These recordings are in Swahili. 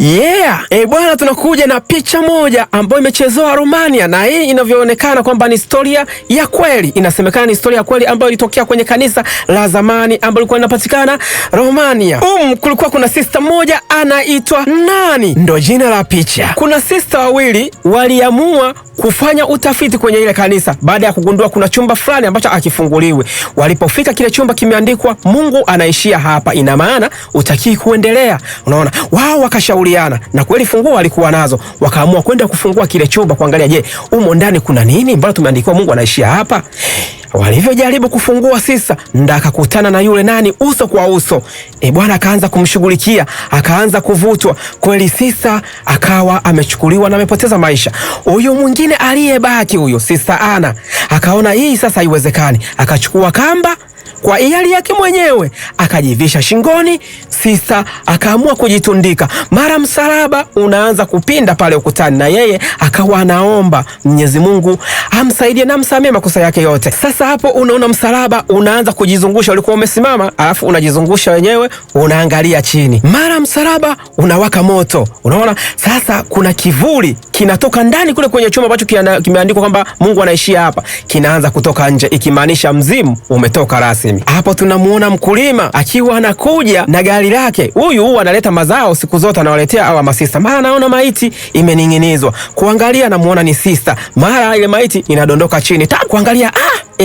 Yeah, bwana, tunakuja na picha moja ambayo imechezewa Romania, na hii inavyoonekana kwamba ni historia ya kweli. Inasemekana ni historia ya kweli ambayo ilitokea kwenye kanisa la zamani ambalo lilikuwa linapatikana Romania. Kulikuwa kuna sister moja anaitwa nani, ndo jina la picha. Kuna sister wawili waliamua kufanya utafiti kwenye ile kanisa baada ya kugundua kuna chumba fulani ambacho hakifunguliwi. Walipofika kile chumba kimeandikwa Mungu anaishia hapa, ina maana utakii kuendelea. Unaona, wao wakashauriana na kweli funguo walikuwa nazo, wakaamua kwenda kufungua kile chumba kuangalia, je, umo ndani kuna nini? Mbona tumeandikiwa Mungu anaishia hapa? Walivyojaribu kufungua sisa, ndo akakutana na yule nani uso kwa uso. Bwana akaanza kumshughulikia, akaanza kuvutwa. Kweli sisa akawa amechukuliwa na amepoteza maisha. Huyu mwingine aliyebaki huyo sisa Ana akaona hii sasa haiwezekani, akachukua kamba kwa hiari yake mwenyewe akajivisha shingoni. Sisa akaamua kujitundika. Mara msalaba unaanza kupinda pale ukutani, na yeye akawa anaomba Mwenyezi Mungu amsaidie na amsamee makosa yake yote. Sasa hapo unaona msalaba unaanza kujizungusha, ulikuwa umesimama, alafu unajizungusha wenyewe, unaangalia chini, mara msalaba unawaka moto. Unaona sasa kuna kivuli kinatoka ndani kule kwenye chumba ambacho kimeandikwa kwamba Mungu anaishia hapa, kinaanza kutoka nje, ikimaanisha mzimu umetoka rasmi. Hapo tunamuona mkulima akiwa anakuja na gari lake. Huyu huwa analeta mazao siku zote, anawaletea hawa masista. Mara anaona maiti imening'inizwa, kuangalia anamuona ni sista, mara ile maiti inadondoka chini, ta kuangalia,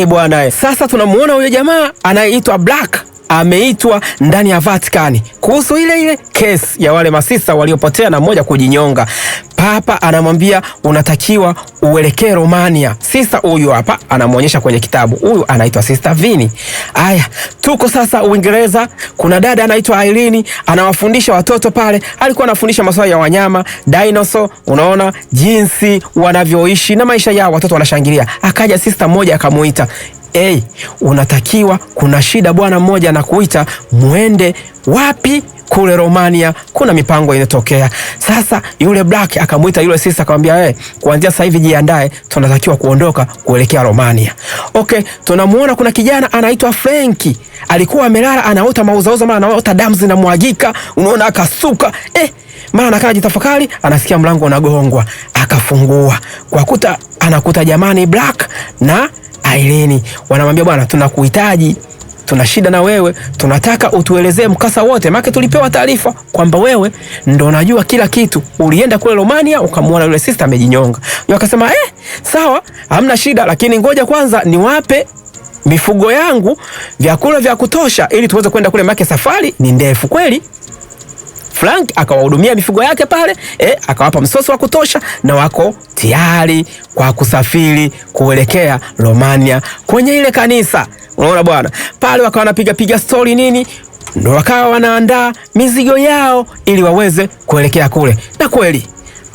bwana. Sasa tunamuona huyo jamaa anayeitwa Black ameitwa ndani ya Vatican kuhusu ile ile kesi ya wale masista waliopotea na mmoja kujinyonga. Papa anamwambia unatakiwa uelekee Romania. Sista huyu hapa anamwonyesha kwenye kitabu, huyu anaitwa Sista Vini. Aya, tuko sasa Uingereza. Kuna dada anaitwa Irene anawafundisha watoto pale. Alikuwa anafundisha masuala ya wanyama dinosaur, unaona jinsi wanavyoishi na maisha yao, watoto wanashangilia. Akaja sista mmoja akamuita, "Hey, unatakiwa, kuna shida bwana mmoja anakuita, muende wapi?" Kule Romania kuna mipango inatokea. Sasa yule Black akamuita yule sister akamwambia, "Hey, kuanzia sasa hivi jiandae, tunatakiwa kuondoka kuelekea Romania." Okay, tunamuona kuna kijana anaitwa Franki. Alikuwa amelala anaota mauzauza, mara anaota damu zinamwagika, unaona akasuka. Mara anakaa jitafakari, anasikia mlango unagongwa, akafungua. Kwa kuta anakuta jamani Black na Irene wanamwambia, "Bwana, tunakuhitaji, tuna shida na wewe, tunataka utuelezee mkasa wote, maana tulipewa taarifa kwamba wewe ndo unajua kila kitu. Ulienda kule Romania ukamwona yule sister amejinyonga." Yeye akasema, sawa, hamna shida, lakini ngoja kwanza niwape mifugo yangu vyakula vya kutosha ili tuweze kwenda kule, maana safari ni ndefu kweli. Frank akawahudumia mifugo yake pale, akawapa msosi wa kutosha na wako tayari kwa kusafiri kuelekea Romania kwenye ile kanisa. Unaona bwana, pale wakawa wanapiga piga story nini, ndo wakawa wanaandaa mizigo yao ili waweze kuelekea kule, na kweli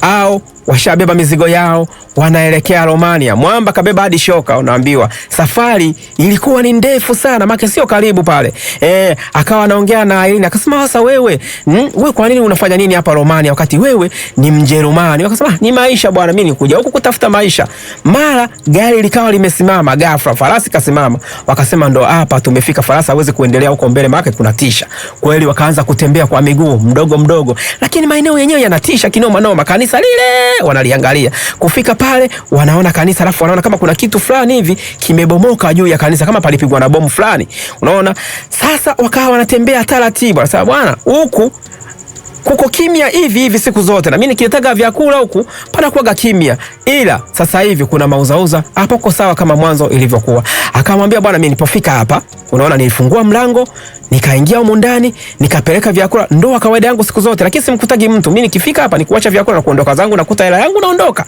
au washabeba mizigo yao wanaelekea Romania. Mwamba kabeba hadi shoka, unaambiwa safari ilikuwa ni ndefu sana, maana sio karibu pale. Akawa anaongea na Irene akasema, sasa wewe, wewe kwa nini unafanya nini hapa Romania wakati wewe ni Mjerumani? Akasema, ni maisha bwana, mimi nikuja huku kutafuta maisha. Mara gari likawa limesimama ghafla, farasi kasimama. Wakasema ndo hapa tumefika, farasi hawezi kuendelea huko mbele maana kuna tisha. Kweli wakaanza kutembea kwa miguu mdogo mdogo, lakini maeneo yenyewe yanatisha kinoma noma. Kanisa lile wanaliangalia. Kufika pale wanaona kanisa, alafu wanaona kama kuna kitu fulani hivi kimebomoka juu ya kanisa, kama palipigwa na bomu fulani. Unaona? Sasa wakawa wanatembea taratibu. Wanasema bwana, huku kuko kimya hivi hivi siku zote, na mimi nikitaka vyakula huku panakuwaga kimya, ila sasa hivi kuna mauzauza hapo, kwa sawa kama mwanzo ilivyokuwa. Akamwambia bwana, mimi nilipofika hapa, unaona, nilifungua mlango nikaingia humu ndani nikapeleka vyakula, ndo kawaida yangu siku zote, lakini simkutagi mtu. Mimi nikifika hapa ni kuacha vyakula na kuondoka zangu, nakuta hela yangu naondoka.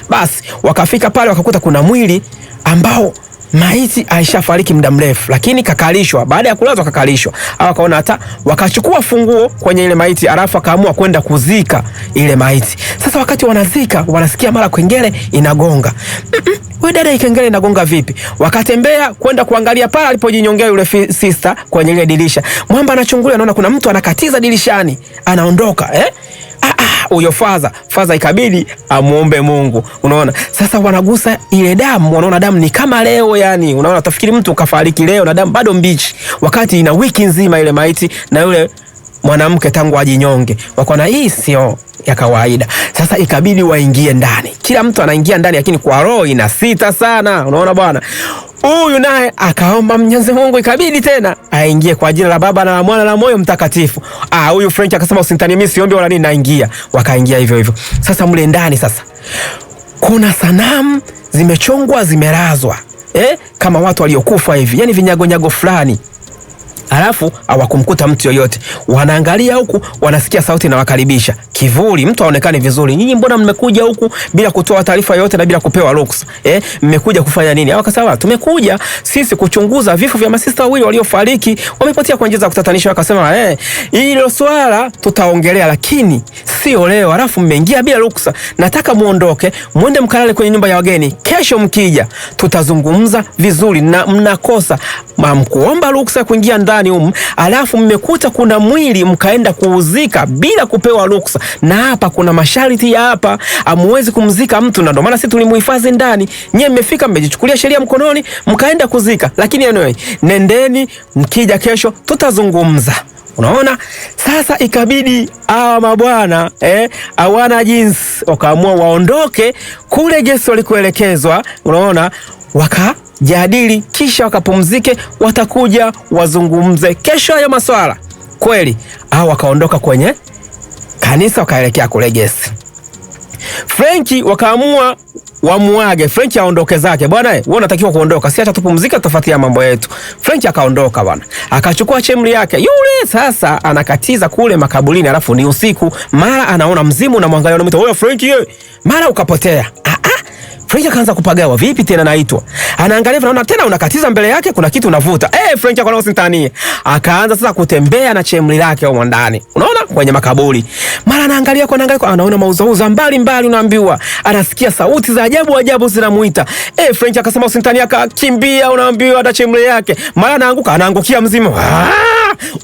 Basi wakafika pale wakakuta kuna mwili ambao maiti aishafariki muda mrefu, lakini kakalishwa. Baada ya kulazwa kakalishwa, au akaona hata wakachukua funguo kwenye ile maiti, alafu akaamua kwenda kuzika ile maiti. Sasa wakati wanazika wanasikia mara kengele inagonga. Wewe dada, ikengele inagonga vipi? Wakatembea kwenda kuangalia pale alipojinyongea yule sister kwenye ile dirisha. Mwamba anachungulia, anaona kuna mtu anakatiza dirishani, anaondoka. Huyo faza ikabidi amuombe Mungu. Unaona, sasa wanagusa ile damu, wanaona damu ni kama leo, yani unaona, utafikiri mtu kafariki leo na damu bado mbichi, wakati ina wiki nzima ile maiti na yule mwanamke tangu ajinyonge. Wakaona hii sio ya kawaida. Sasa ikabidi waingie ndani, kila mtu anaingia ndani, lakini kwa roho ina sita sana. Unaona bwana, huyu naye akaomba Mwenyezi Mungu, ikabidi tena aingie kwa jina la Baba na la Mwana na Moyo Mtakatifu. Ah, huyu French akasema usintanie mimi, siombi wala nini, naingia. Wakaingia hivyo hivyo. Sasa mle ndani sasa kuna sanamu zimechongwa zimelazwa, kama watu waliokufa hivi, yani vinyagonyago fulani. Alafu hawakumkuta mtu yoyote, wanaangalia huku, wanasikia sauti inawakaribisha, kivuli, mtu haonekani vizuri. Nyinyi mbona mmekuja huku bila kutoa taarifa yoyote na bila kupewa ruksa? Mmekuja kufanya nini? Wakasema tumekuja sisi kuchunguza vifo vya masista wawili waliofariki, wamepotea kwa njia za kutatanisha. Wakasema hilo swala tutaongelea, lakini sio leo. Alafu mmeingia bila ruksa, nataka muondoke, muende mkalale kwenye nyumba ya wageni. Kesho mkija tutazungumza vizuri, na mnakosa mkuomba ruksa kuingia ndani humu, alafu mmekuta kuna mwili mkaenda kuuzika bila kupewa ruksa, na hapa kuna masharti ya hapa, hamuwezi kumzika mtu, na ndio maana sisi tulimuhifadhi ndani. Nyie mmefika mmejichukulia sheria mkononi mkaenda kuzika, lakini anyway, nendeni, mkija kesho tutazungumza. Unaona, sasa ikabidi hawa mabwana hawana jinsi, wakaamua waondoke kule gesi walikuelekezwa. Unaona, wakajadili kisha wakapumzike, watakuja wazungumze kesho hayo maswala. Kweli hao wakaondoka kwenye kanisa wakaelekea kule gesi. Frenki wakaamua wamuage Frenki aondoke zake. Bwana wewe unatakiwa kuondoka, si hata tupumzike, tutafuatia mambo yetu. Frenki akaondoka bwana, akachukua chemli yake yule. Sasa anakatiza kule makaburini, alafu ni usiku, mara anaona mzimu na mwangalia, unamwita wewe Frenki, ye mara ukapotea. Frenki akaanza kupagawa, vipi tena naitwa? Anaangalia anaona tena unakatiza mbele yake kuna kitu unavuta. Frenki akaona usintanie. Akaanza sasa kutembea na chemli lake huko ndani. Unaona kwenye makaburi. Mara anaangalia kwa anaangalia anaona mauzauza mbali mbali, unaambiwa. Anasikia sauti za ajabu ajabu zinamuita. Frenki akasema usintanie, akakimbia, unaambiwa hata chemli yake. Mara anaanguka, anaangukia mzimu.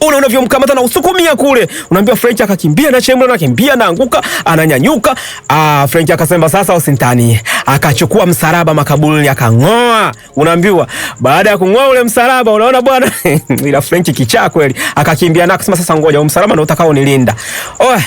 Ule unavyomkamata na usukumia kule. Unaambiwa French akakimbia na chemli, anakimbia anaanguka, ananyanyuka. French akasema sasa usintanie. Akachukua msalaba makaburini akang'oa. Unaambiwa baada ya kung'oa ule msalaba, unaona bwana ila French kichaa kweli. Akakimbia na akasema sasa ngoja, msalaba ndio utakao nilinda. Oh,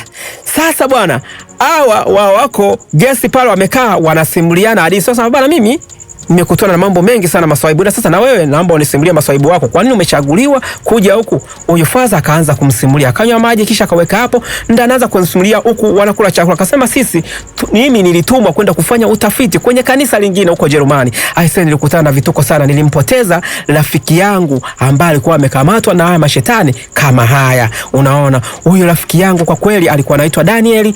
sasa bwana hawa wako gesi pale wamekaa wanasimuliana hadithi. Sasa bwana, mimi nimekutana na mambo mengi sana maswaibu, na sasa na wewe naomba unisimulie maswaibu wako. Kwa nini umechaguliwa kuja huku? Huyu faza akaanza kumsimulia, akanywa maji kisha akaweka hapo, ndio anaanza kumsimulia huku wanakula chakula. Akasema sisi mimi nilitumwa kwenda kufanya utafiti kwenye kanisa lingine huko Jerumani. Aisee, nilikutana na vituko sana, nilimpoteza rafiki yangu ambaye alikuwa amekamatwa na haya mashetani kama haya. Unaona, huyu rafiki yangu kwa kweli alikuwa anaitwa Danieli.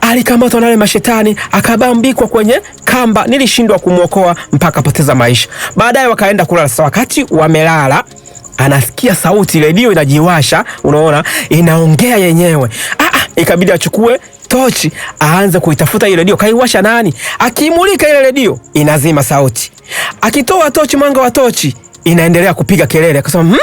Alikamatwa na wale mashetani akabambikwa kwenye kamba, nilishindwa kumuokoa mpaka poteza maisha. Baadaye wakaenda kulala. Sasa wakati wamelala, anasikia sauti, redio inajiwasha, unaona inaongea yenyewe. Ikabidi achukue tochi aanze kuitafuta ile redio. Kaiwasha nani? Akimulika ile redio inazima sauti, akitoa tochi, mwanga wa tochi inaendelea kupiga kelele. Akasema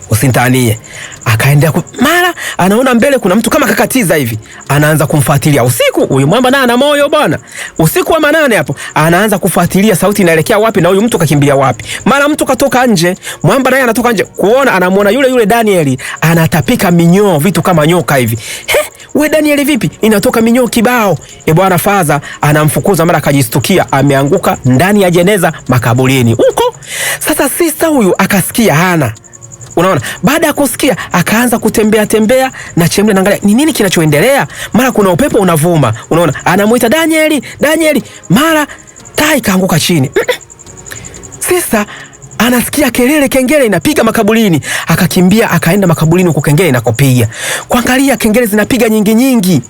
usintanie. Akaendea mara anaona mbele kuna mtu kama kakatiza hivi, anaanza kumfuatilia usiku. Huyu mwamba naye ana moyo bwana, usiku wa manane hapo anaanza kufuatilia sauti inaelekea wapi na huyu mtu kakimbilia wapi. Mara mtu katoka nje, mwamba naye anatoka nje kuona, anamuona yule yule Danieli anatapika minyoo, vitu kama nyoka hivi. He, we Danieli vipi? Inatoka minyoo kibao. E bwana, faza anamfukuza, mara akajistukia ameanguka ndani ya jeneza makaburini huko. Sasa sister huyu akasikia hana, unaona, baada ya kusikia akaanza kutembea tembea na chemle, anaangalia ni nini kinachoendelea. Mara kuna upepo unavuma, unaona, anamuita Danieli, Danieli, mara taa ikaanguka chini. Sasa anasikia kelele, kengele inapiga makaburini, akakimbia akaenda makaburini huko kengele inakopiga, kuangalia kengele zinapiga nyingi nyingi,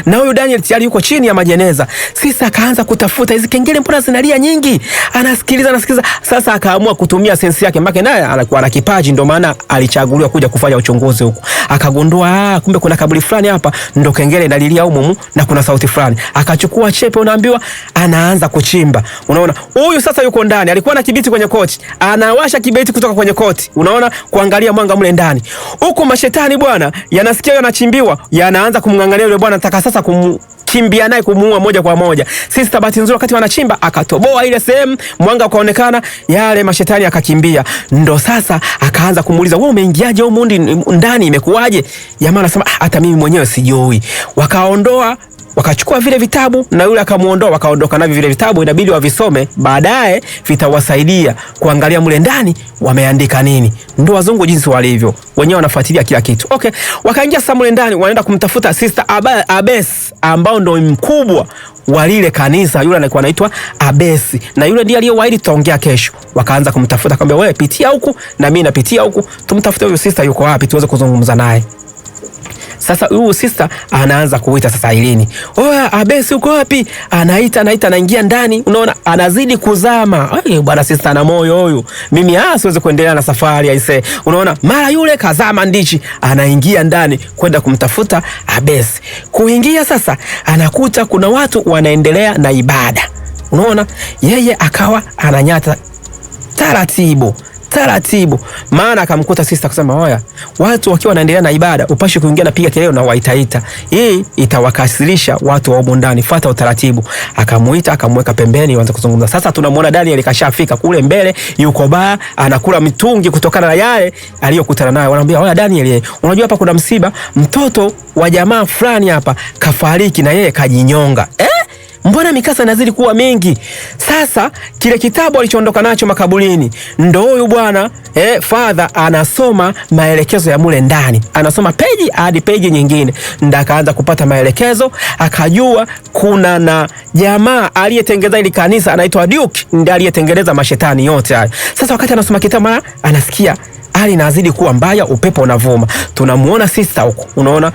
na huyu Daniel tayari yuko chini ya majeneza. Sasa akaanza kutafuta hizi kengele, mbona zinalia nyingi? Anasikiliza, anasikiliza. Sasa akaamua kutumia sensi yake, mbake naye alikuwa na kipaji, ndio maana alichaguliwa kuja kufanya uchunguzi huko. Akagundua kumbe kuna kaburi fulani hapa ndo kengele inalilia humu na kuna sauti fulani. Akachukua chepe, unaambiwa anaanza kuchimba. Unaona, huyu sasa yuko ndani, alikuwa na kibiti kwenye kochi, Anawasha kiberiti kutoka kwenye koti, unaona, kuangalia mwanga mle ndani. Huko mashetani bwana yanasikia yanachimbiwa, yanaanza kumng'ang'ania yule bwana, nataka sasa kimbia naye kumuua moja kwa moja. Sister bahati nzuri wakati wanachimba akatoboa ile sehemu, mwanga ukaonekana, yale mashetani akakimbia. Ndo sasa akaanza kumuuliza, wewe umeingiaje humu ndani, imekuwaje? Jamaa anasema hata mimi mwenyewe sijui. Wakaondoa, wakachukua vile vitabu na yule akamuondoa, wakaondoka navyo vile vitabu, inabidi wavisome baadaye, vitawasaidia kuangalia mle ndani wameandika nini. Ndio wazungu jinsi walivyo, wenyewe wanafuatilia kila kitu. Okay, wakaingia sasa mle ndani, wanaenda kumtafuta Sister Abes ambao ndio mkubwa wa lile kanisa, yule alikuwa anaitwa Abesi na yule ndiye aliyewaahidi tutaongea kesho. Wakaanza kumtafuta, akamwambia wewe pitia huku na mimi napitia huku, tumtafute huyu sister yuko wapi tuweze kuzungumza naye. Sasa huyu sister anaanza kuita sasa Irene, oya Abesi uko wapi? Anaita, anaita, anaingia ndani, unaona anazidi kuzama. Ai bwana, sister ana moyo huyu, mimi siwezi kuendelea na safari aise. Unaona mara yule kazama ndichi, anaingia ndani kwenda kumtafuta Abesi. Kuingia sasa anakuta kuna watu wanaendelea na ibada, unaona yeye akawa ananyata taratibu taratibu, maana akamkuta sister kusema, oya, watu wakiwa wanaendelea na ibada upashi kuingia na piga kelele na waitaita, hii itawakasirisha watu wa humu ndani, fuata utaratibu. Akamuita, akamweka pembeni, waanze kuzungumza. Sasa tunamuona Daniel kashafika kule mbele, yuko baa anakula mitungi kutokana na yale aliyokutana nayo. Wanamwambia, oya Daniel, unajua hapa kuna msiba, mtoto wa jamaa fulani hapa kafariki na yeye kajinyonga. Mbona mikasa inazidi kuwa mingi? Sasa kile kitabu alichoondoka nacho makaburini, ndo huyu bwana father anasoma maelekezo ya mule ndani, anasoma peji hadi peji nyingine, ndo akaanza kupata maelekezo, akajua kuna na jamaa aliyetengeneza ile kanisa anaitwa Duke, ndiye aliyetengeneza mashetani yote haya. Sasa wakati anasoma kitabu, mara anasikia hali inazidi kuwa mbaya, upepo unavuma. Tunamuona sister huko, unaona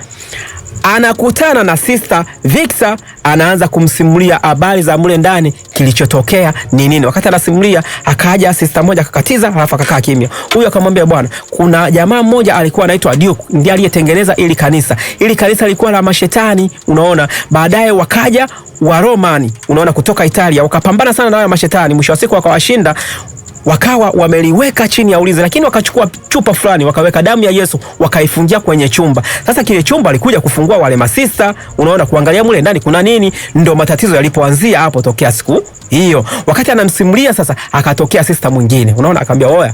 anakutana na Sister Victor, anaanza kumsimulia habari za mule ndani, kilichotokea ni nini. Wakati anasimulia akaja sister moja akakatiza, halafu akakaa kimya. Huyu akamwambia, bwana, kuna jamaa mmoja alikuwa anaitwa Duke, ndiye aliyetengeneza ili kanisa. Ili kanisa lilikuwa la mashetani, unaona. Baadaye wakaja Waromani, unaona, kutoka Italia, wakapambana sana na wale mashetani, mwisho wa siku wakawashinda, wakawa wameliweka chini ya ulinzi, lakini wakachukua chupa fulani wakaweka damu ya Yesu wakaifungia kwenye chumba. Sasa kile chumba alikuja kufungua wale masista, unaona, kuangalia mule ndani kuna nini. Ndio matatizo yalipoanzia hapo tokea siku hiyo. Wakati anamsimulia sasa, akatokea sista mwingine, unaona, akamwambia oya,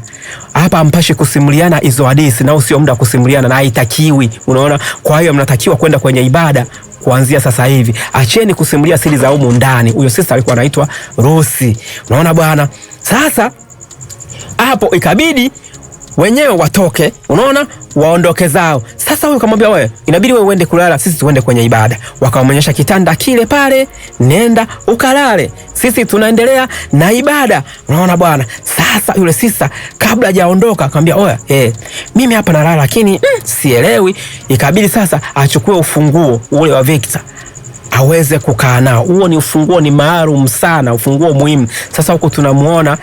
hapa mpashi kusimuliana hizo hadithi, na sio muda kusimuliana na haitakiwi, unaona. Kwa hiyo mnatakiwa kwenda kwenye ibada kuanzia sasa hivi, acheni kusimulia siri za humu ndani. Huyo sista alikuwa anaitwa Rosi, unaona bwana. Sasa hapo ikabidi wenyewe watoke, unaona, waondoke zao. Sasa huyu kamwambia, wewe inabidi wewe uende kulala, sisi tuende kwenye ibada. Wakamwonyesha kitanda kile pale, nenda ukalale, sisi tunaendelea na ibada, unaona bwana. Sasa yule sisa kabla hajaondoka akamwambia, oya, mimi hapa nalala lakini sielewi. Ikabidi sasa achukue ufunguo ule wa Victor aweze kukaa nao. Huo ni ufunguo, ni maalum sana, ufunguo muhimu. Sasa huku tunamuona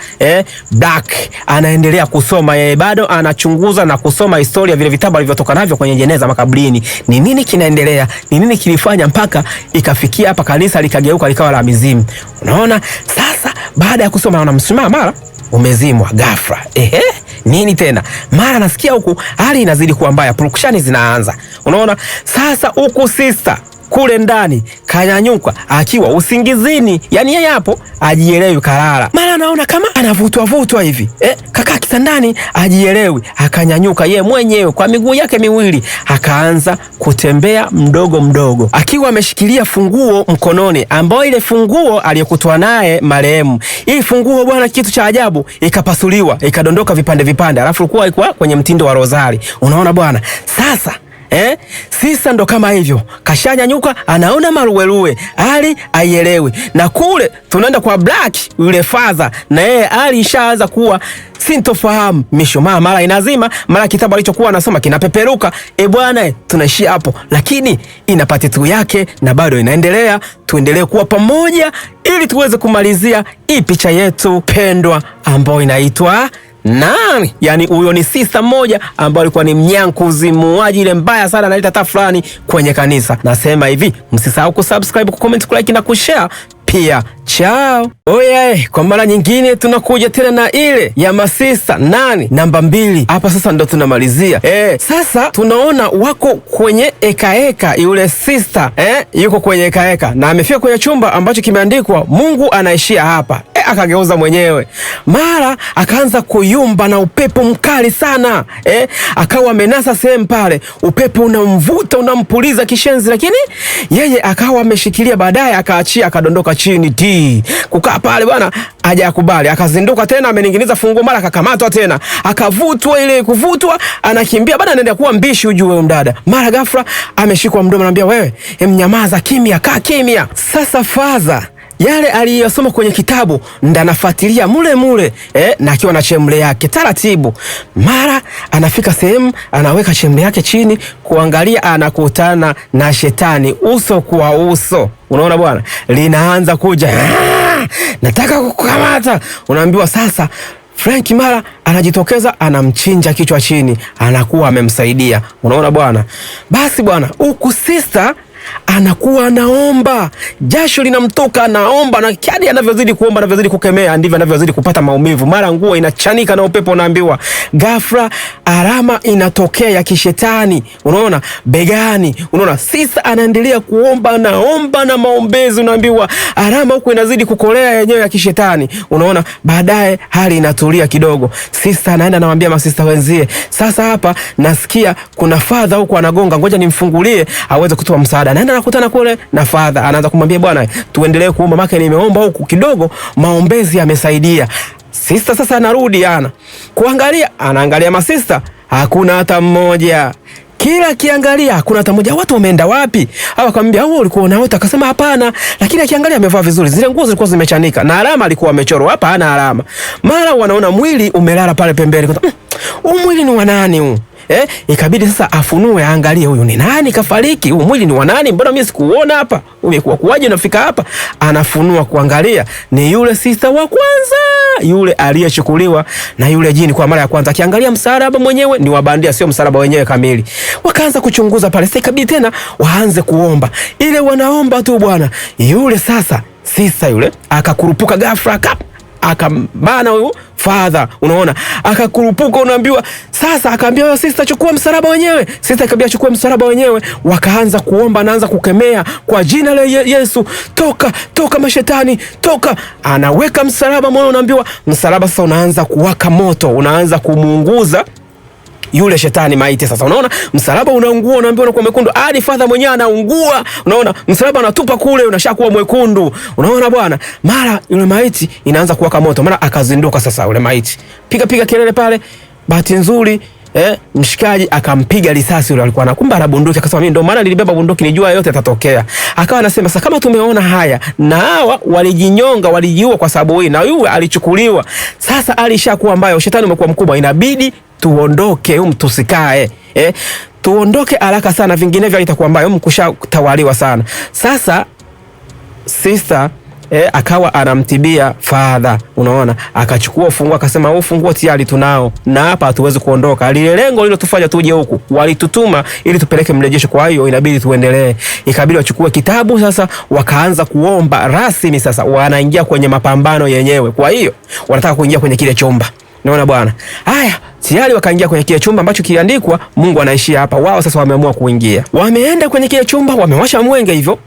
Black anaendelea kusoma, yeye bado anachunguza na kusoma historia, vile vitabu alivyotoka navyo kwenye jeneza makaburini. Ni nini kinaendelea? Ni nini kilifanya mpaka ikafikia hapa kanisa likageuka likawa la mizimu? Unaona? Sasa baada ya kusoma anaona mshumaa mara umezimwa ghafla. Ehe, nini tena? Mara nasikia huku hali inazidi kuwa mbaya, purukushani zinaanza. Unaona? Sasa huku sister kule ndani kanyanyuka akiwa usingizini, yani yeye hapo ajielewi, kalala. Mara anaona kama anavutwa vutwa hivi, kakaa kitandani ajielewi, akanyanyuka yeye mwenyewe kwa miguu yake miwili, akaanza kutembea mdogo mdogo, akiwa ameshikilia funguo mkononi, ambao ile funguo aliyokutwa naye marehemu. Hii funguo bwana, kitu cha ajabu, ikapasuliwa ikadondoka vipande vipande, alafu ilikuwa ilikuwa kwenye mtindo wa rozari, unaona bwana. Sasa sisa ndo kama hivyo, kashanyanyuka anaona maruweruwe, hali aielewi. Na kule tunaenda kwa Black yule father, na yeye hali ishaanza kuwa sintofahamu, mishumaa mara inazima, mara kitabu alichokuwa anasoma kinapeperuka. E bwana, tunaishia hapo, lakini ina part 2 yake na bado inaendelea. Tuendelee kuwa pamoja ili tuweze kumalizia hii picha yetu pendwa ambayo inaitwa nani? Yani huyo ni sister mmoja ambaye alikuwa ni mnyankuzi, muuaji ile mbaya sana, analeta taa fulani kwenye kanisa. Nasema hivi, msisahau kusubscribe, kucomment, kulike na kushare. pia. Chao. Oye, kwa mara nyingine tunakuja tena na ile ya masista nani namba 2. Hapa sasa ndo tunamalizia. Sasa tunaona wako kwenye ekaeka, yule sister yuko kwenye ekaeka na amefika kwenye chumba ambacho kimeandikwa Mungu anaishia hapa. Akageuza mwenyewe. Mara akaanza kuyumba na upepo mkali sana. Akawa amenasa sehemu pale. Upepo unamvuta, unampuliza kishenzi, lakini yeye akawa ameshikilia, baadaye akaachia, akadondoka chini ti. Kukaa pale bwana hajakubali. Akazinduka tena, ameninginiza funguo, mara akakamatwa tena. Akavutwa, ile kuvutwa, anakimbia bwana, anaenda kuwa mbishi ujue huyo mdada. Mara ghafla ameshikwa mdomo, anambia wewe, mnyamaza kimya, kaa kimya. Sasa faza yale aliyosoma kwenye kitabu ndo anafuatilia mule mule, na akiwa na chemle yake taratibu. Mara anafika sehemu anaweka chemle yake chini kuangalia, anakutana na shetani uso kwa uso. Unaona bwana, linaanza kuja, nataka kukukamata. Unaambiwa sasa Frank mara anajitokeza, anamchinja kichwa chini, anakuwa amemsaidia. Unaona bwana, basi bwana, huku sister anakuwa anaomba, jasho linamtoka, anaomba, na kadri anavyozidi kuomba, anavyozidi kukemea, ndivyo anavyozidi kupata maumivu. Mara nguo inachanika na upepo, unaambiwa ghafla alama inatokea ya kishetani, unaona begani. Unaona sisa anaendelea kuomba, anaomba na maombezi, unaambiwa alama huko inazidi kukolea yenyewe ya kishetani. Unaona baadaye hali inatulia kidogo. Sisa anaenda anawaambia masista wenzie, sasa hapa nasikia kuna father huko anagonga, ngoja nimfungulie aweze kutoa msaada. Anaenda anakutana kule na father, anaanza kumwambia bwana, tuendelee kuomba, maka nimeomba huku kidogo, maombezi yamesaidia. Sister sasa anarudi ana kuangalia, anaangalia masista, hakuna hata mmoja. Kila kiangalia hakuna hata mmoja. Watu wameenda wapi? Hawa akamwambia wewe ulikuwa unaota? Akasema hapana, lakini akiangalia amevaa vizuri, zile nguo zilikuwa zimechanika na alama alikuwa amechorwa hapa, hana alama. Mara wanaona mwili umelala pale pembeni, huu mwili ni wa nani huu? Ikabidi sasa afunue aangalie huyu ni nani kafariki, huu mwili ni wa nani, mbona mimi sikuuona hapa, umekuwa kuwaje unafika hapa? Anafunua kuangalia, ni yule sister wa kwanza, yule aliyechukuliwa na yule jini kwa mara ya kwanza. Akiangalia msalaba mwenyewe ni wa bandia, sio msalaba wenyewe kamili. Wakaanza kuchunguza pale, sasa ikabidi tena waanze kuomba. Ile wanaomba tu bwana, yule sasa sister yule akakurupuka ghafla akambana huyu father, unaona, akakurupuka, unaambiwa sasa, akaambia wewe sister chukua msalaba wenyewe. Sister akaambia chukua msalaba wenyewe. Wakaanza kuomba, anaanza kukemea kwa jina la Yesu, toka toka mashetani toka. Anaweka msalaba mwenyewe, unaambiwa msalaba sasa unaanza kuwaka moto, unaanza kumuunguza yule shetani maiti. Sasa unaona msalaba unaungua, unaambiwa unakuwa mwekundu, hadi father mwenyewe anaungua. Unaona msalaba anatupa kule, unashakuwa mwekundu. Unaona bwana, mara yule maiti inaanza kuwaka moto, mara akazinduka sasa yule maiti, piga piga kelele pale. Bahati nzuri mshikaji akampiga risasi yule alikuwa anakumba ana bunduki, akasema mimi ndio maana nilibeba bunduki, nijua yote yatatokea. Akawa anasema sasa kama tumeona haya na hawa walijinyonga, walijiua kwa sababu hii, na yule alichukuliwa, sasa alishakuwa mbaya, shetani umekuwa mkubwa, inabidi tuondoke humu, tusikae, tuondoke haraka sana, vinginevyo itakuwa mbaya, humu kushatawaliwa sana. Sasa sister akawa anamtibia father, unaona, akachukua ufunguo akasema huu funguo tayari tunao na hapa hatuwezi kuondoka, lile lengo lilotufanya tuje huku walitutuma ili tupeleke mrejesho, kwa hiyo inabidi tuendelee. Ikabidi wachukue kitabu sasa, wakaanza kuomba rasmi. Sasa wanaingia kwenye mapambano yenyewe, kwa hiyo wanataka kuingia kwenye kile chumba. Unaona bwana, haya tayari wakaingia kwenye kile chumba ambacho kiliandikwa Mungu anaishia hapa. Wao sasa wameamua kuingia, wameenda kwenye kile chumba, wamewasha mwenge hivyo.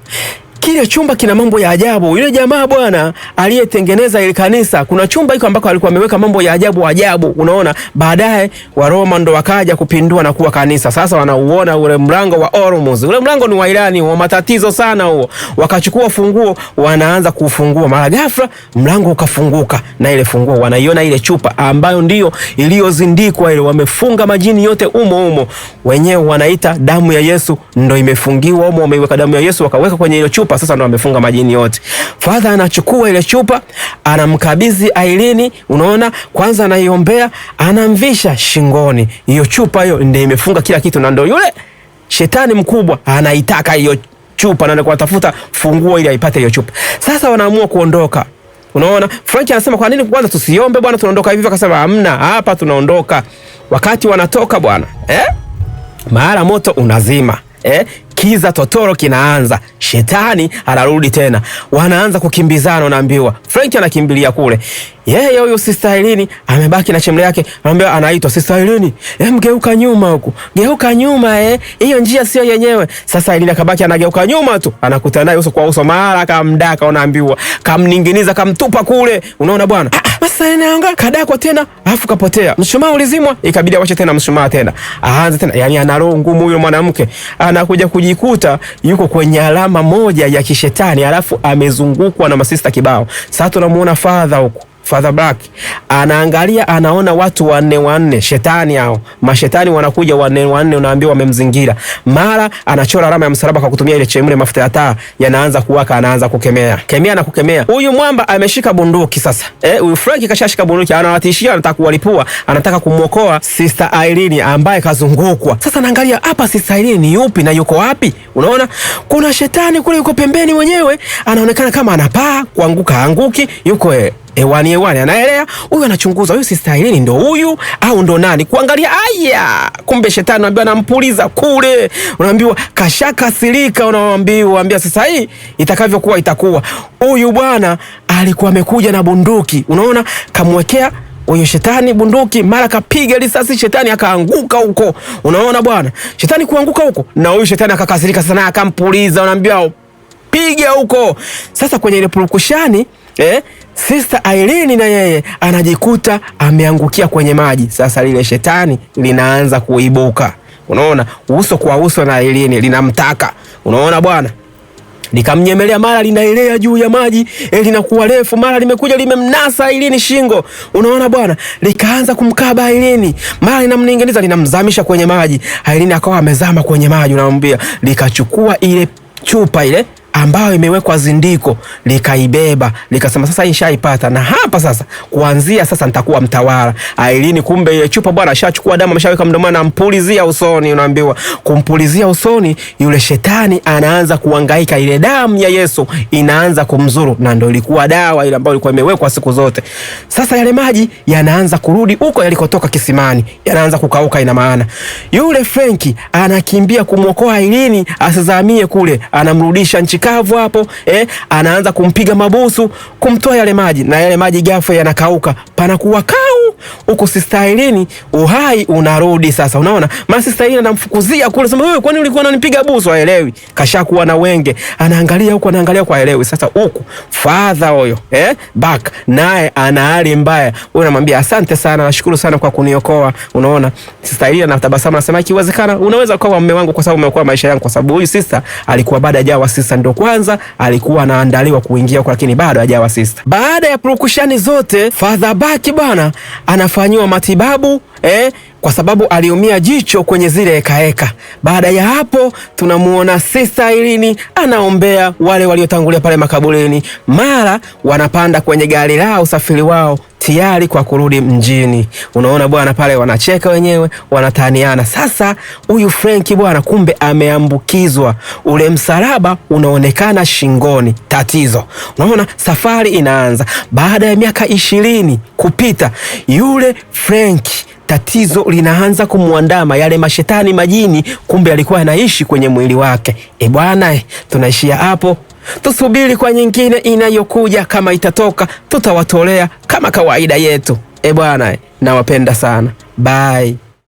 Kile chumba kina mambo ya ajabu. Yule jamaa bwana aliyetengeneza ile kanisa, kuna chumba hiko ambako alikuwa ameweka mambo ya ajabu ajabu, unaona. Baadaye wa Roma ndo wakaja kupindua na kuwa kanisa. Sasa wanauona ule mlango wa Ormuz. Ule mlango ni wa Irani, wa matatizo sana huo. Wakachukua funguo, wanaanza kufungua. Mara ghafla mlango ukafunguka, na ile funguo wanaiona ile chupa ambayo ndio iliyozindikwa ile, wamefunga majini yote umo umo. Wenyewe wanaita damu ya Yesu ndo imefungiwa umo, wameiweka damu ya Yesu wakaweka kwenye ile chupa. Sasa ndo amefunga majini yote. Father anachukua ile chupa, anamkabidhi Ailini, unaona, kwanza anaiombea, anamvisha shingoni. Hiyo chupa hiyo ndio imefunga kila kitu, na ndio yule shetani mkubwa anaitaka hiyo chupa na anakuwa tafuta funguo ili aipate hiyo chupa. Sasa wanaamua kuondoka. Unaona, Frank anasema kwa nini kwanza tusiombe bwana, tunaondoka hivi? Akasema hamna, hapa tunaondoka. Wakati wanatoka bwana, mara moto unazima. Kiza totoro kinaanza, shetani anarudi tena, wanaanza kukimbizana. Unaambiwa Frank anakimbilia kule, yeye huyu Sister Irene amebaki na chemle yake, anaambiwa, anaitwa Sister Irene, geuka nyuma huku, geuka nyuma, hiyo njia sio yenyewe. Sasa Irene akabaki anageuka nyuma tu, anakutana naye uso kwa uso, mara kamdaka, unaambiwa kamninginiza, kamtupa kule. Unaona bwana, sasa inaanga kadakwa tena, alafu kapotea. Mshumaa ulizimwa, ikabidi awache tena mshumaa tena, aanze tena. Yani ana roho ngumu huyo mwanamke, anakuja kujikuta yuko kwenye alama moja ya kishetani, alafu amezungukwa na masista kibao. Sasa tunamuona father huko, Father Black anaangalia, anaona watu wanne wanne, shetani hao, mashetani wanakuja wanne wanne, unaambiwa wamemzingira. Mara anachora alama ya msalaba kwa kutumia ile chemle, mafuta ya taa yanaanza kuwaka, anaanza kukemea kemea na kukemea. Huyu mwamba ameshika bunduki sasa, huyu Frank kashashika bunduki, anawatishia, anataka kuwalipua, anataka kumwokoa Sister Irene ambaye kazungukwa. Sasa anaangalia hapa, Sister Irene ni yupi na yuko wapi? Unaona kuna shetani kule yuko pembeni mwenyewe, anaonekana kama anapaa kuanguka, anguki, yuko hewani hewani, anaelea. Huyu anachunguza, huyu Sister Irene ndo huyu au ndo nani? Kuangalia, aya, kumbe shetani unaambiwa anampuliza kule, unaambiwa kashakasirika, unaambiwa ambia sasa hii itakavyokuwa itakuwa. Huyu bwana alikuwa amekuja na bunduki, unaona kamwekea huyo shetani bunduki, mara kapiga risasi, shetani akaanguka huko. Unaona bwana, shetani kuanguka huko, na huyu shetani akakasirika sana, akampuliza, unaambiwa piga huko. Sasa kwenye ile purukushani Sister Irene na yeye anajikuta ameangukia kwenye maji. Sasa lile shetani linaanza kuibuka, unaona, uso kwa uso na Irene linamtaka, unaona bwana, likamnyemelea, mara linaelea juu ya maji, linakuwa refu, mara limekuja limemnasa Irene shingo, unaona bwana, likaanza kumkaba Irene, mara linamningiza, linamzamisha kwenye maji. Irene akawa amezama kwenye maji, unamwambia, likachukua ile chupa ile ambayo imewekwa zindiko likaibeba, likasema sasa hii nishaipata, na hapa sasa kuanzia sasa nitakuwa mtawala. Irene kumbe ile chupa bwana ashachukua damu, ameshaweka mdomoni, anampulizia usoni. Unaambiwa kumpulizia usoni, yule shetani anaanza kuhangaika, ile damu ya Yesu inaanza kumzuru, na ndio ilikuwa dawa ile ambayo ilikuwa imewekwa siku zote. Sasa yale maji yanaanza kurudi huko yalikotoka kisimani, yanaanza kukauka. Ina maana yule Frenki anakimbia kumwokoa Irene asizamie kule, anamrudisha nchi kavu hapo, anaanza kumpiga mabusu kumtoa yale maji, na yale maji ghafla yanakauka, panakuwa kau huko. Sister Irene uhai unarudi sasa, unaona, maana Sister Irene anamfukuzia kule, sema wewe, kwani ulikuwa unanipiga busu? Haelewi, kashakuwa na wenge, anaangalia huko, anaangalia huko, haelewi. Sasa huku father huyo back naye ana hali mbaya, wewe unamwambia asante sana, nashukuru sana kwa kuniokoa. Unaona, Sister Irene anatabasamu, anasema ikiwezekana unaweza kuwa mume wangu kwa sababu umeokoa maisha yangu, kwa sababu huyu sister alikuwa bado hajawa sister, ndio kwanza alikuwa anaandaliwa kuingia huko, lakini bado hajawa sister. Baada ya purukushani zote, Father Baki bwana anafanyiwa matibabu kwa sababu aliumia jicho kwenye zile hekaheka. Baada ya hapo tunamuona Sister Irene anaombea wale waliotangulia pale makaburini, mara wanapanda kwenye gari lao, usafiri wao tayari kwa kurudi mjini. Unaona bwana, pale wanacheka wenyewe, wanataniana. Sasa huyu Frank bwana, kumbe ameambukizwa ule msalaba unaonekana shingoni, tatizo. Unaona safari inaanza. Baada ya miaka 20 kupita, yule Frank tatizo linaanza kumwandama, yale mashetani majini kumbe alikuwa anaishi kwenye mwili wake. E bwana, tunaishia hapo. Tusubiri kwa nyingine inayokuja, kama itatoka tutawatolea kama kawaida yetu. E bwana, nawapenda sana. Bye.